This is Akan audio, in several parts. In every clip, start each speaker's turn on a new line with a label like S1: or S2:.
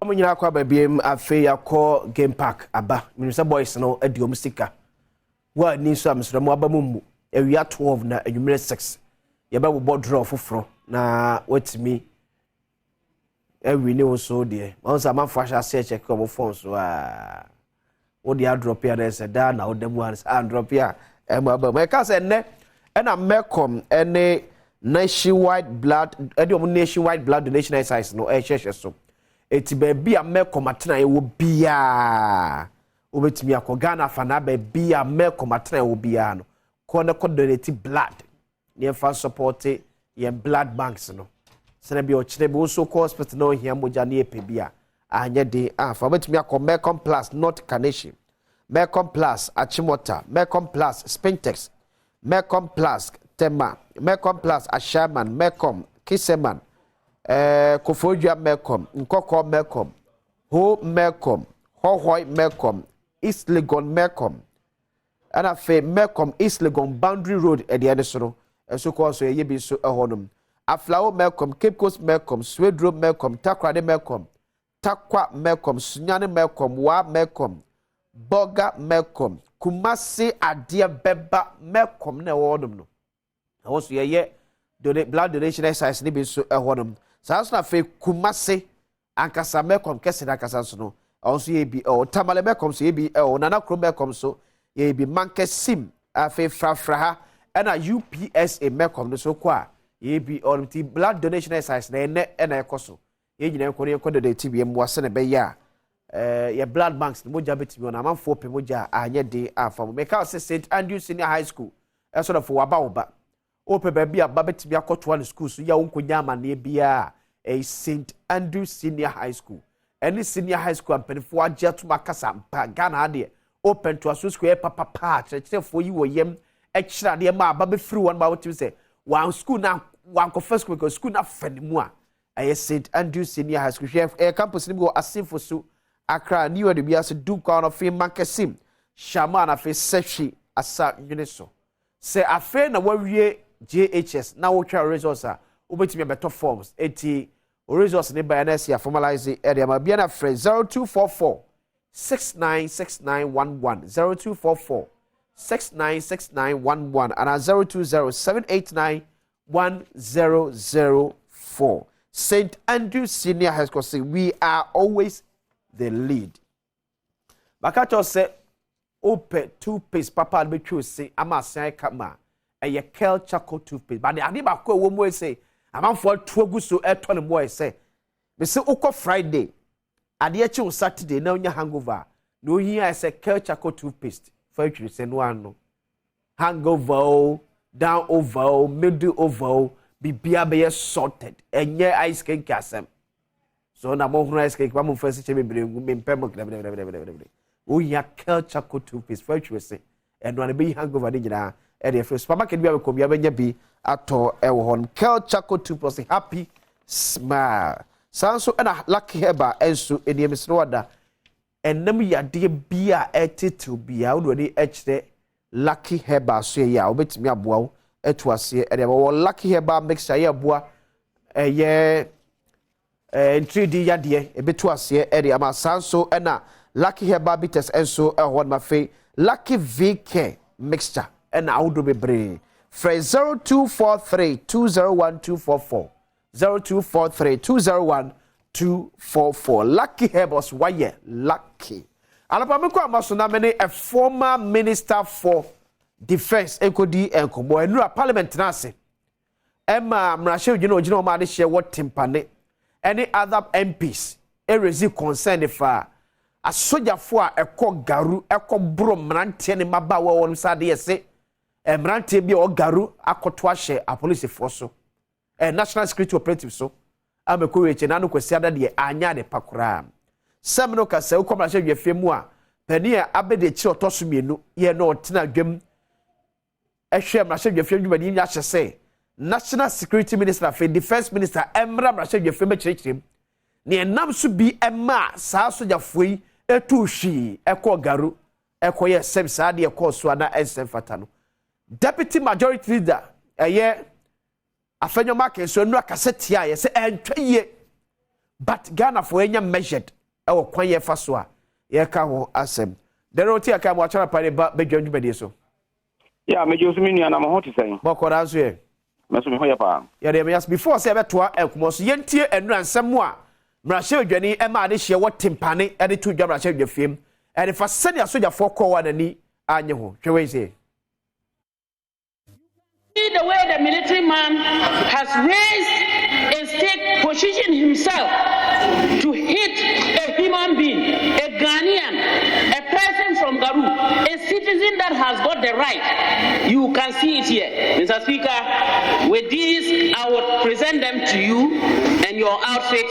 S1: Mo nyinaa akɔ aba biem. Afei akɔ Game Park aba. Menim sɛ boys no adi ɔmo sika. Wo a ni nso a, mesrɛ mo, aba mu mmu. Awia 12 na anwummerɛ 6 yɛbɛbobɔ draw foforɔ na watumi awi ne wo so deɛ. Wɔn sɛ amanfoɔ ahyɛ aseɛ kyɛkɛ ɔmo phone so a wode adrop a, na ɛsɛ daa na woda mu a sɛ androp a, ɛmo aba mu. Ɛka sɛ nnɛ ɛna Melcom ɛne Nationwide Blood ɛde ɔmo Nationwide Blood Donation Exercise no ɛhyehyɛ so. Eti baabi a Melcom atena ɛwɔ biara, wobɛtumi akɔ Ghana afa na baabi a Melcom atena ɛwɔ biara no, kɔ ne kɔ donate blood ne yɛmfa support yɛn blood banks no, sɛnɛ bi ɔkyerɛ bi nso kɔ hospital na ohia mogya ne yɛpɛ bi a, anyɛ den afa. Wobɛtumi akɔ Melcom Plus North Kaneshie, Melcom Plus Achimota, Melcom Plus Spintex, Melcom Plus Tema, Melcom Plus Ashaiman, Melcom Kiseman, Koforidua Melcom, Nkɔkɔ Melcom, Ho Melcom, Hohoe Melcom, East Legon Melcom, ɛna afei Melcom East Legon Boundary Road ɛdeɛ ne so no ɛso kɔɔ so ɛyɛ bi nso ɛhɔ nom, Aflao Melcom, Cape Coast Melcom, Swedru Melcom, Takoradi Melcom, Tarkwa Melcom, Sunyani Melcom, Wa Melcom, Bolga Melcom, Kumasi adeɛ bɛba Melcom na ɛwɔ hɔnom no, ɛwɔ so yɛyɛ donate blood donation exercise ne bi nso ɛhɔ nom. Saa nso na afei Kumasi ankasa Melcom kɛse n'ankasa nso no, ɛwɔ nso yɛ bi ɛwɔ Tamale Melcom so, yɛ bi ɛwɔ Nana Kurom Melcom so, yɛ bi Mankesim, afei Frafra ha, ɛna UPSA Melcom no so kɔ a, yɛ bi ɔno. Ti blood donation exercise na ɛnɛ ɛna ɛkɔ so. Yɛn nyinaa nkɔ no, yɛnkɔ donate bi mmoa sɛ na ɛbɛyɛ a yɛ blood banks no mogya bɛtumi ɔno. Amanfoɔ pɛ mogya a, anyɛ den afa mu. Meka sɛ St Andrew Senior High School ɛso dɔfo waba wo ba, wopɛ baabi a ba bɛtumi akɔtoa no school so yɛ wo nkɔnya amanneɛ biara, ɛyɛ St Andrew Senior High School. Ɛne senior high school a mpanimfoɔ agye atom akasa mpa Ghana adeɛ. Wopɛ ntoaso school yɛ papapa a kyerɛkyerɛfoɔ yi wɔ yam ɛkyerɛ adeɛ ma aba bɛfiri wɔn ma wotumi sɛ wɔn school na wankɔfa school because school na fɛ ne mu a, ɛyɛ St Andrew Senior High School. Hwɛ, ɛyɛ campus no bi wɔ Asinfo so, Accra, New York bi ase, Dunkwa no, afei Mankasim, Shama, na afei Sɛhwi Asa Nwene so. Sɛ afei na wawie JHS na wotwa results a, wobɛtumi abɛtɔ forms. Eti results ne ba na ɛsi aformalize ɛde ama bia na frɛ 0244 696911, 0244 696911 ana 020 789 1004. St Andrew Senior High School say we are always the lead. Baka kyerɛ sɛ wopɛ toothpaste papa a bɛtwi ose ama asan kama, ɛyɛ Kel Charcoal toothpaste. But ade baako a ɛwɔ mu sɛ amanfoɔ atu agu so ɛtɔ ne mu ayɛ sɛ bɛsɛ wokɔ Friday adeɛ kye wo Saturday na wonya hangover na ohia sɛ Kel Charcoal toothpaste fa atwiri sɛ no ano hangover o, down over o, middle over o, biribiara bɛyɛ sorted. Ɛnyɛ ice cake asɛm so na mo hunu ice cake ba mo nfa si kyɛ bebree ngu mempɛ mo dɛbɛdɛbɛdɛbɛdɛbɛ. Ohia Kel Charcoal toothpaste fa atwiri sɛ ɛno ano bɛyi hangover ne nyinaa. Ɛde ɛfɛ supermarket bi a bɛkɔ bi abɛnya bi atɔ ɛwɔ hɔ no. Kel Charcoal toothpaste, happy smile. Saa nso ɛna Lucky Herbal ɛnso nneɛma si no wada ɛnam yadeɛ bi a ɛtetew bia wode w'ani ɛkyerɛ Lucky Herbal so yɛ a, wobɛtumi aboa wo ɛto aseɛ. Ɛde wɔ Lucky Herbal mixture yɛ aboa ɛyɛ ntiridi yadeɛ, ɛbɛto aseɛ ɛde ama. Saa nso ɛna Lucky Herbal bitters ɛnso ɛwɔ hɔ nom. Afei Lucky V Care mixture ɛna ahodoɔ bebree. Frɛ 0243 201 244, 0243 201 244. Lucky Herbals, wayɛ lucky. Alapame kɔ ama so na mene a former Minister for Defence nkɔdi nkɔmmɔ. Ɛnura parliament na ase ɛma mmarahyɛ ogyina wɔn ade hyɛ wɔ Tempane ɛne other MPs ɛraise concern fa asogyafoɔ a ɛkɔ Garu ɛkɔ boro mmeranteɛ ne mmabaawa wɔn nsa adeɛ sɛ mmeranteɛ bi a ɔwɔ Garu akɔto ahyɛ apolisifoɔ so, national security operative so ama kɔ wɔ akyi n'ano. Kwasi ada deɛ anya ade pa koraa sɛm no kasa wokɔ mmarahyɛ dwafie mu a, panin a abɛdi akyire ɔtɔ so mmienu yɛ na ɔtena dwam ɛhwɛ mmarahyɛ dwafie dwumadie yi ahyɛ sɛ national security minister, afei defence minister, ɛmmra mmarahyɛ dwafie mɛkyerɛkyerɛ mu nea ɛnam so bi ɛma saa sogyafoɔ yi etu hwii ɛkɔ Garu ɛkɔyɛ sɛm saa deɛ ɛkɔɔ so ana ɛnsɛm fata no. Deputy Majority Leader ɛyɛ Afenyo Markin nso nnura kasa tia yɛ sɛ ɛntwa yie, but Ghanafoɔ anya measured. Ɛwɔ kwan yɛfa so a yɛka ho asɛm dɛrɛ ɔte aka mu akyɛrɛ pa ne ba bɛdwa dwumadie so.
S2: Ya, megye so, me nua. Na mo ho te sɛn?
S1: Bɔkɔ na nso yɛ.
S2: Me nso me ho yɛ paa.
S1: Yɛde ɛmɛ before sɛ yɛbɛtoa ɛnkɔmɔ so, yɛntie nnura nsɛm a mmarahyɛbadwani ɛma ade hyɛ wɔ Tempane ɛde to dwa mmarahyɛbadwa fiem ɛde fa sɛnea sogyafoɔ kɔɔ wɔ n'ani anye ho. Hwɛ wei sɛ.
S3: See the way the military man has raised a stick, positioned himself to hit a human being, a Ghanaian, a person from Garu, a citizen that has got the right. You can see it here. Mr. Speaker, with these, I would present them to you and your outfit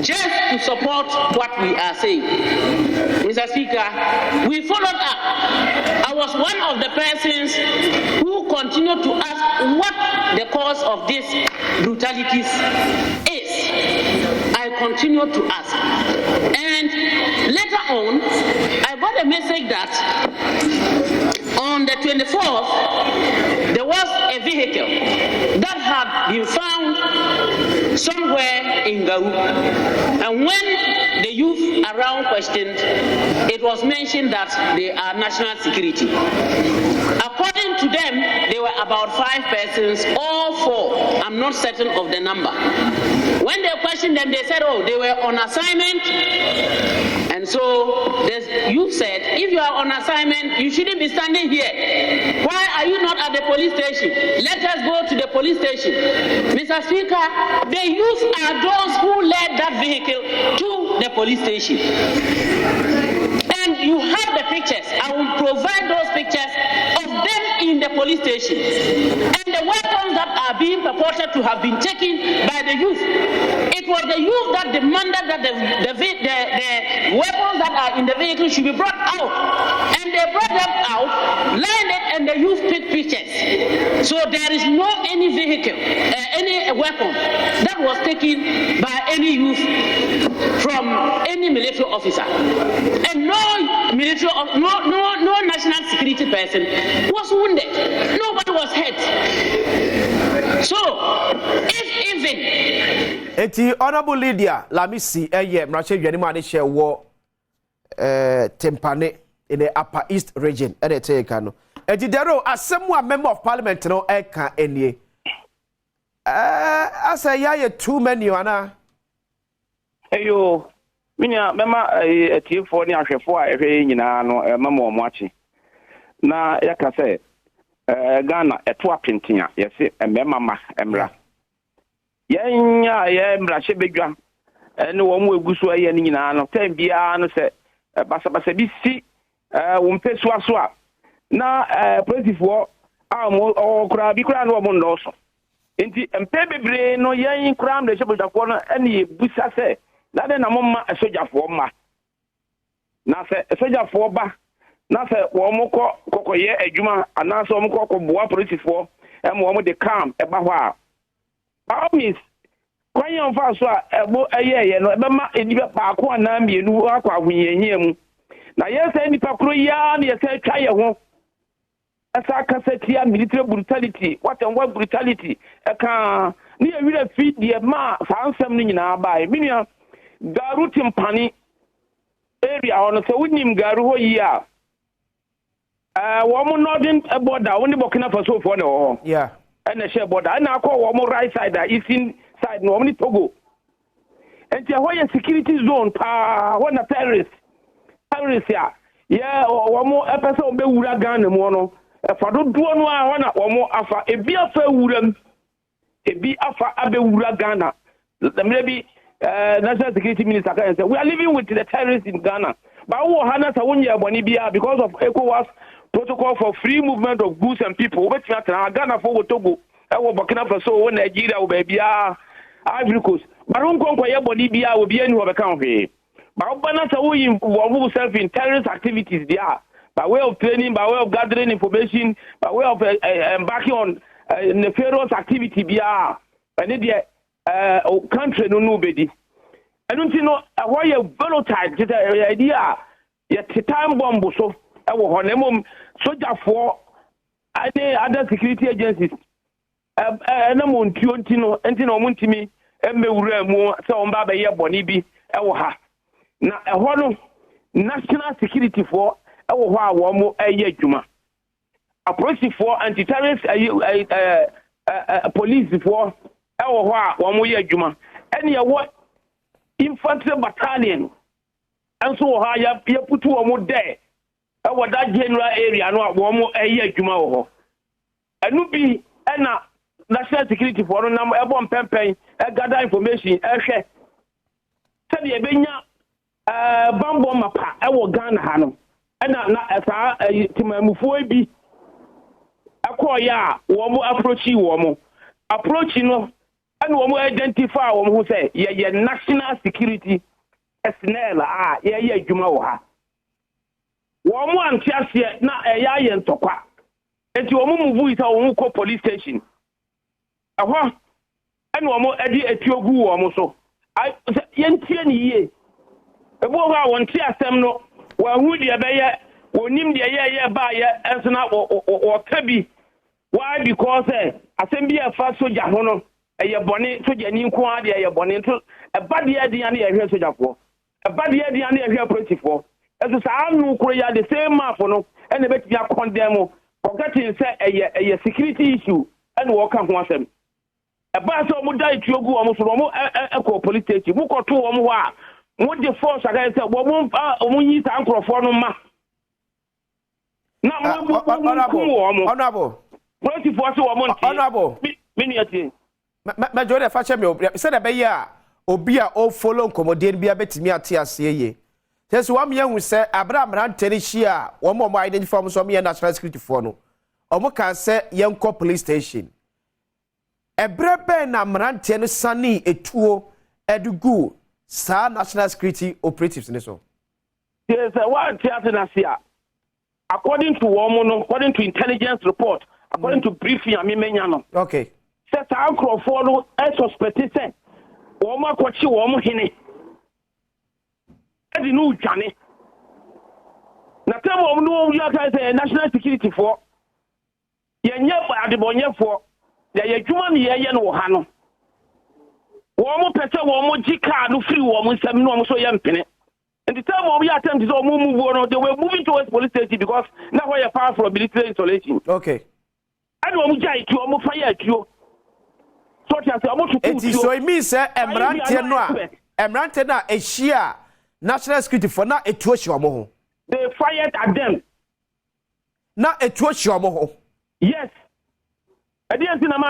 S3: just to support what we are saying. Mr. Speaker, we followed up. I was one of the persons who continued to ask what the cause of these brutalities is. I continued to ask. And later on, I got a message that on the 24th, there was a vehicle that had been found somewhere in Garu. And when the youth around questioned, it was mentioned that they are national security. According to them, they were about five persons, all four. I'm not certain of the number. When they questioned them, they said, oh, they were on assignment. And so the youth said, if you are on assignment, you shouldn't be standing here. Why are you not at the police station? Let us go to the police station. Mr. Speaker, the youth are those who led that vehicle to the police station. And you have the pictures. I will provide those pictures of them in the police station. And the weapons that are being purported to have been taken by the youth. It was the youth that demanded that the weapons that are in the vehicle should be brought out. And they brought them out, lined it, and the youth took pictures. So there is no any vehicle, any weapon that was taken by any youth from any military officer. And no military, no national security person was wounded. Nobody was hurt. So, if even
S1: Eti Honourable Lydia Lamisi ɛyɛ mmarahyɛbadwani mu ade hyɛ wɔ Tempane in the Upper East Region ɛna ɛte ka no. Eti dɛro asɛm a member of parliament no ɛka enie asɛ yɛayɛ too many ana?
S2: Eyo, me nua, mɛma atiefoɔ ne ahwɛfoɔ a ɛhwɛ yɛ nyinaa no ɛma ma ɔmo akye na yɛka sɛ Ghana ɛto apenten a yɛse mmarima ma mmra. Yɛn a yɛ mmarahyɛ badwa ne wɔn mu egu so ɛyɛ no nyinaa no, tɛn biara no sɛ basabasa bi si wɔn mpɛsua so a, na polisifoɔ a wɔn ɔwɔ koraa bi koraa no, wɔn nnɔɔso. Nti mpɛn bebree no, yɛn koraa mmarahyɛ badwafoɔ no ɛne yɛbusa sɛ na de na mo ma asogyafoɔ mma. Na sɛ asogyafoɔ ba na sɛ wɔn kɔ kɔkɔyɛ adwuma anaasɛ wɔn kɔ kɔboa polisifoɔ ɛma wɔn de calm ɛba hɔ a, by all means, kwan yɛn fa so a ɛbo ɛyɛɛyɛ no ɛbɛma nipa baako anaa mmienu akɔ ahohiahia mu. Na yɛn sɛ nipa koro yi ara na yɛsɛ atwa yɛn ho ɛsɛ akasa tia military brutality, what and what brutality ɛka ne yɛ werɛ fi deɛ maa saa nsɛm no nyinaa baeɛ. Me nua, Garu Tempane area hɔ no, sɛ wonim Garu hɔ yi a, wɔn northern border, wɔn ne Burkina Faso foɔ na ɛwɔ hɔ. Ɛna ɛhyɛ border, ɛna akɔ wɔn right side a, eastern side no, wɔn ne Togo. Nti ɛhɔ yɛ security zone paa. Hɔ na terrorist a yɛ wɔn ɛpɛ sɛ wɔn bɛwura Ghana mu no, ɛfa dodoɔ no a hɔ na wɔn afa. Ebi afa ewura mu, ebi afa abɛwura Ghana. Mmerɛ bi national security minister kan sɛ we are living with the terrorists in Ghana, but wowɔ ha na sɛ wonyɛ bɔne biara, because of ECOWAS protocol for free movement of goods and people, wobɛtumi atena ha. Ghanafoɔ wɔ Togo, ɛwɔ Burkina Faso, wɔ Nigeria, wɔ baabiara, Ivory Coast, but wonkɔ nkɔyɛ bɔne biara, obiara ni hɔ bɛka ho hwee. But woba na sɛ woyi involve yourself in terrorist activities there, by way of training, by way of gathering information, by way of embarking on nefarious activity biara, ɛne deɛ country no bɛdi. Ɛno nti no, ɛhɔ yɛ volatile, kyerɛ sɛ ɛyɛ adi a yɛte time bomb so ɛwɔ hɔ. Na mmom sogyafoɔ ne other security agencies ɛnam wɔn ntuo nti no nti na wɔn ntumi mmɛwura mu sɛ wɔn ba bɛyɛ bɔne bi ɛwɔ ha. Na ɛhɔ no, national security foɔ ɛwɔ hɔ a wɔn ɛyɛ adwuma, apolisifoɔ, anti-terrorist ɛyi ɛɛ ɛɛ ɛɛ polisifoɔ ɛwɔ hɔ a wɔn yɛ adwuma, ɛne ɛwɔ infantry battalion nso wɔ hɔ a yɛputu wɔn dɛ ɛwɔ that general area no a wɔn ɛyɛ adwuma wɔ hɔ. Ɛno bi ɛna national security foɔ no nam ɛbɔ mpɛmpɛn, ɛgather information, ɛhwɛ sɛdeɛ ɛbɛnya bambɔ mapa ɛwɔ Ghana ha no. Ɛna na saa ɛyi temamufoɔ bi ɛkɔɔyɛ a wɔn approach, wɔn approach no, ɛna wɔn identify wɔn ho sɛ yɛyɛ national security personnel a yɛyɛ adwuma wɔ ha. Wɔn ante aseɛ na ɛyɛ ayɛ ntɔkwa, nti wɔn move yi sɛ wɔn kɔ police station ɛhɔ, ɛna wɔn de etuo gu wɔn so. Sɛ yɛntie ne yie, ebi wɔ hɔ a wɔnte asɛm no, wɔahu deɛ ɛbɛyɛ, wɔnim deɛ yɛyɛ baayɛ ɛnso na wɔka bi. Why? Because ɛ asɛm bi a ɛfa sogya ho no ɛyɛ bɔne, sogyani nko ara deɛ ɛyɛ bɔne, nso ɛba deɛ ɛden a ne yɛhwɛ sogyafoɔ, ɛba deɛ ɛden a ne yɛhwɛ apolisifoɔ. Ɛso saa ano koro yi a, the same mouth no ɛna ɛbɛtumi acondemn, forgetting sɛ ɛyɛ security issue ɛna wɔka ho asɛm. Ɛbaa sɛ wɔn da etuo gu wɔn so no, wɔn ɛ ɛ ɛkɔ police station, mo kɔto wɔn hɔ a mo de force aka sɛ wɔn a wɔn yi saa nkorɔfoɔ no ma na mo mo kum wɔn.
S1: Honorable.
S2: Polisifoɔ sɛ wɔn ntie.
S1: Honorable.
S2: Mi nua, tie.
S1: Mɛgye wo de fa kyɛ me o, sɛdeɛ ɛbɛyɛ a obi a ɔfollow nkɔmmɔdeɛ no bi abɛtumi ate aseɛ yie. Sɛ wɔn yɛn hu sɛ abere a mmeranteɛ no hyia a wɔn a wɔn identify wɔn sɛ wɔn yɛ national security foɔ no, wɔn kaa sɛ yɛnkɔ police station. Ɛberɛ bɛn na mmeranteɛ no sane etuo ɛde gu saa national security operatives ne so?
S2: Tie, sɛ wɔante ase n'ase a, according to wɔn no, according to intelligence report, according to briefing a memenya no, sɛ saa nkurɔfoɔ no ɛsuspect sɛ wɔn akɔkye wɔn hene ɛde no dwane, na tɛm wɔn no wɔn aka sɛ national security foɔ, yɛnyɛ adebɔnyɛfoɔ, yɛyɛ adwuma ne yɛyɛ no wɔ ha no, wɔn pɛ sɛ wɔn gye kaa no firi wɔn nsam na wɔn nso yɛ mpene. Nti tɛm wɔn yɛ attempt sɛ wɔn move no, they were moving towards police station because na hɔ yɛ far from military installation. Ɛna wɔn gya etuo, wɔn fa yɛ etuo so ɔte ase, wɔn tutu
S1: Eti
S2: tuo.
S1: So it means sɛ mmeranteɛ no a ehyia national security foɔ na etuo hyɛ wɔn ho?
S2: They fired at them.
S1: Na etuo hyɛ wɔn ho?
S2: Yes. Ɛdeɛ nti na ma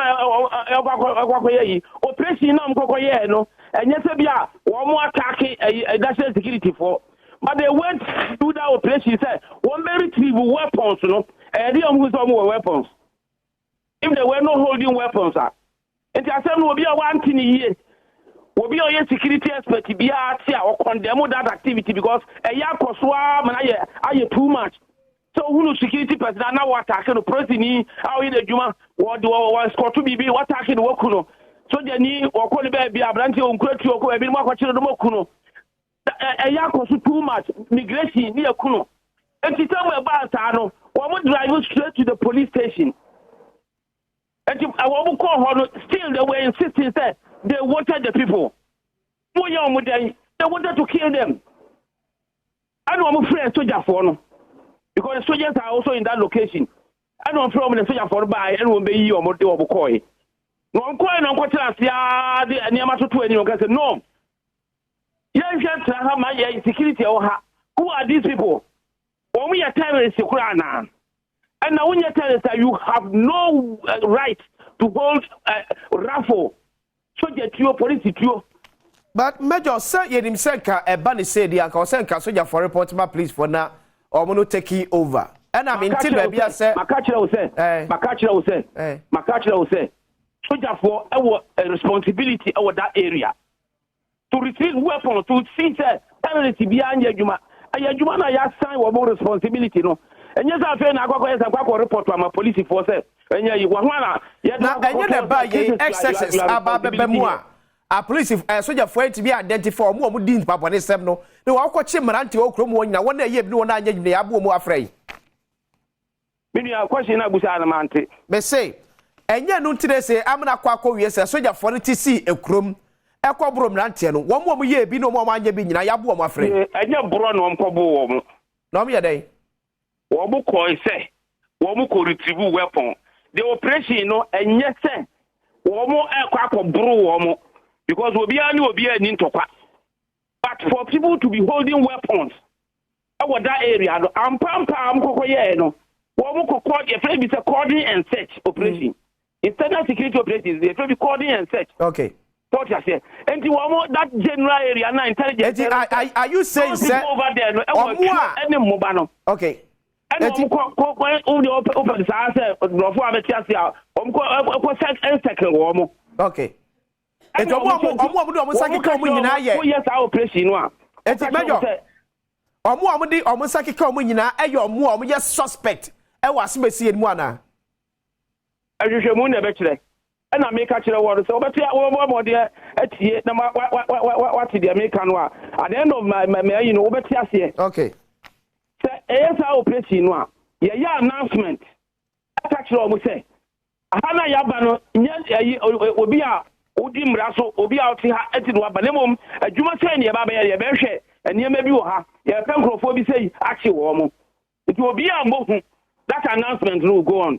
S2: ɛkɔ akɔyɛ yi operation na ɔmo kɔkɔ yɛɛ no, ɛnyɛ sɛ bi a wɔn mo attack ɛyi national security foɔ, but they went do that operation sɛ wɔn bɛ retrieve weapons no. Ɛyɛ deɛ ɔmo hu sɛ ɔmo wɔ weapons. If they were not holding weapons a, nti asɛm no, obi a wante ne yie, obi a ɔyɛ security expert biara te a, ɔcondemn that activity because ɛyɛ akɔ so ara ma ayɛ too much sɛ ohunu security person na wɔattack no, polisini a ɔyɛ n'adwuma, wɔde wɔ escort biribi, wɔattack no, wɔku no, sogyani wɔkɔ ne baabi, aberanteɛ onkura tuo ɔkɔ baabi no mu akɔkyere no, moku no. Ɛyɛ akɔ so too much. Migration ne yɛku no. Nti sɛ mo ɛbaa saa no, wɔn drive straight to the police station. Nti wɔn kɔɔ hɔ no, still they were insisting sɛ they wanted the people. Mo yɛ wɔn dɛn? They wanted to kill them. Ɛna wɔn frɛ sogyafoɔ no because the soldiers are also in that location. Ɛna wɔn frɛ wɔn na sogyafoɔ no baa, ɛna wɔn bɛyi wɔn de wɔn kɔɛ. Na wɔn kɔɛ na wɔn kɔtena ase aa de nneɛma toto anim, wɔn kɛ sɛ no, yɛnhwɛ tena ha ma yɛ security ɛwɔ ha. Who are these people? Wɔn yɛ terrorists koraa anaa? Ɛna wonyɛ terrorist a, you have no right to hold rifle, soja tuo, polisi tuo.
S1: But Major, sɛ yɛnim sɛ nka ɛba ne sɛ di anka ɔsɛ nka sogyafoɔ report ma police foɔ na ɔmo no take over, ɛna mente baabi a sɛ
S2: Maka kyerɛ wo sɛ, maka kyerɛ wo sɛ, maka kyerɛ wo sɛ sogyafoɔ ɛwɔ responsibility ɛwɔ that area to retrieve weapons, to see sɛ terrorist biara nyɛ adwuma. Ɛyɛ adwuma na yɛasan wɔn responsibility no. Ɛnyɛ sɛ afei na akɔkɔ yɛ sɛ akɔkɔ report ama polisifoɔ sɛ ɛnyɛ yi wɔn ho ana.
S1: Na ɛnyɛ na ɛba yɛ excesses aba abɛbɛ mu a, apolisi sogyafoɔ ntumi identify ɔmo a ɔmo di nipa bɔne sɛm no na wɔakɔkye mmeranteɛ wɔ kurom hɔ nyina, wɔn a ɛyɛ bi ne wɔn a anyɛ nyina, yɛabo wɔn afrɛ yi.
S2: Me nua, question na abusa no mante.
S1: Mese ɛnyɛ no nti na sɛ amena akɔ akɔ wie sɛ sogyafoɔ no te sii ekurom. Ɛkɔ boro mmeranteɛ no, wɔn a wɔyɛ bi ne wɔn a wɔanyɛ bi nyinaa, yɛabo wɔn afrɛ.
S2: Ɛnyɛ borɔ na wɔn kɔ bo wɔn.
S1: Na wɔn yɛ dɛn?
S2: Wɔn kɔɔ sɛ wɔn kɔ retrieve weapon. The operation no, ɛnyɛ sɛ wɔn ɛkɔ akɔboro wɔn, because obiara ne obiara ni ntɔkwa, but for people to be holding weapons ɛwɔ that area no, ampampa a wɔn kɔkɔ yɛɛ no, wɔn kɔkɔ, yɛfrɛ bi sɛ cordon and search operation. Internal security operations, yɛfrɛ bi cordon and search. Tọ́ọ̀tì aseɛ, nti wɔn that general area na intelligence.
S1: Eti are you saying
S2: those people
S1: sɛ
S2: over there no, ɛwɔ
S1: ɔmo a
S2: ɛne mmoba no. Ɛna wɔn kɔ kɔ kɔ wɔn deɛ wɔpɛ saa sɛ nkurɔfoɔ a bɛte ase a, wɔn kɔ ɛkɔ sɛ ɛnsɛkɛ wɔn.
S1: Eti ɔmo a ɔmo de ɔmo nsa keka ɔmo nyinaa yɛ.
S2: Wɔyɛ saa operation no a.
S1: Eti Major, ɔmo a ɔmo de ɔmo nsa keka ɔmo nyinaa ɛyɛ ɔmo a ɔmo yɛ suspect ɛwɔ asomasi yɛn mu ana?
S2: Ɛhwehwɛmu na ɛbɛkyerɛ. Ɛna meka kyerɛ wɔ no sɛ wobɛte, wɔbɔ mmɔden atie na wate deɛ meka no a, at the end of my ayi no, wobɛte aseɛ. Sɛ ɛyɛ saa operation no a, yɛyɛ announcement ɛka kyerɛ ɔmo sɛ aha na yɛaba no, nyɛ ɛyi obi a wodi mmara so, obi a ɔte ha ɛti na waba, na mmom adwuma sɛ ne yɛba bɛyɛ, yɛbɛhwɛ nneɛma bi wɔ ha, yɛpɛ nkurɔfoɔ bi sɛ akye wɔn mo. Nti obi a mbɔ that announcement no will go on,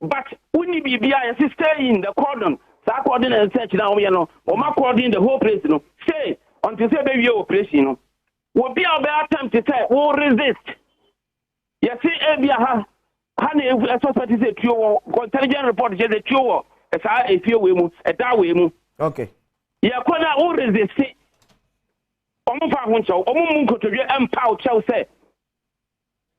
S2: but wonni biribi a yɛsi stay in the cordon. Saa cordon and search na wɔyɛ no, wɔn cordon the whole place no, stay until sɛ ɛbɛwie operation no. Obi a ɔbɛyɛ attempt sɛ wo resist, yɛsi ebi aha ha na ɛsuspect sɛ tuo wɔ, intelligence report kyerɛ sɛ tuo wɔ saa efie wei mu, ɛda wei mu. Yɛkɔ na wo resist, wɔn fa ho nkyɛw, wɔn mu nkotodwe mpaw kyɛw sɛ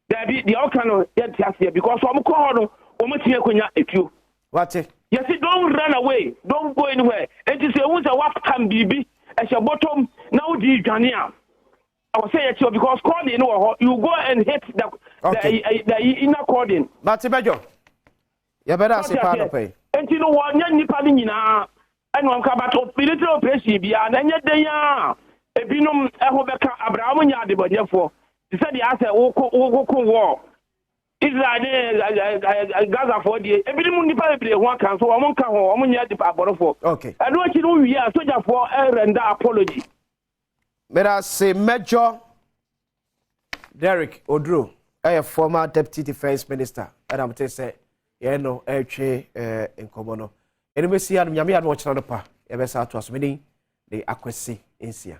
S2: daabi, deɛ ɔka no yɛnte aseɛ, because wɔn kɔ hɔ no, wɔn ti akonnwa etuo.
S1: Wate.
S2: Yɛsi don't run away, don't go anywhere. Eti sɛ ehu sɛ wapam biribi ɛhyɛ bɔtɔm na wodi dwane a, ɛwɔ sɛ yɛkyerɛ, because cordon no wɔ hɔ, you go and hit the inner cordon.
S1: Mate, Major, yɛbɛda ase paa nɔpɛ yi.
S2: Nti no, wɔnyɛ nnipa no nyinaa ɛna wɔn ka, but military operation biara na ɛnyɛ den a, ebinom ɛho bɛka abraham nyɛ adebɔnyɛfoɔ te sɛ deɛ asɛ woko woko wɔ Israel ne Gazafoɔ deɛ, ebinom nnipa bebree ho aka nso, wɔn nka ho, wɔn nyɛ abɔrefoɔ. Ɛno akyi no, wie a, sogyafoɔ ɛrender apology.
S1: Meda se, Major Derek Oduro, ɛyɛ former deputy defence minister, ɛna mote sɛ yɛn no ɛretwe nkɔmmɔ no. Ɛno bɛsi anom. Nyame yɛ adom, ɔkyena no pa yɛbɛsa ato aso. Meden de Akwasi Nsia.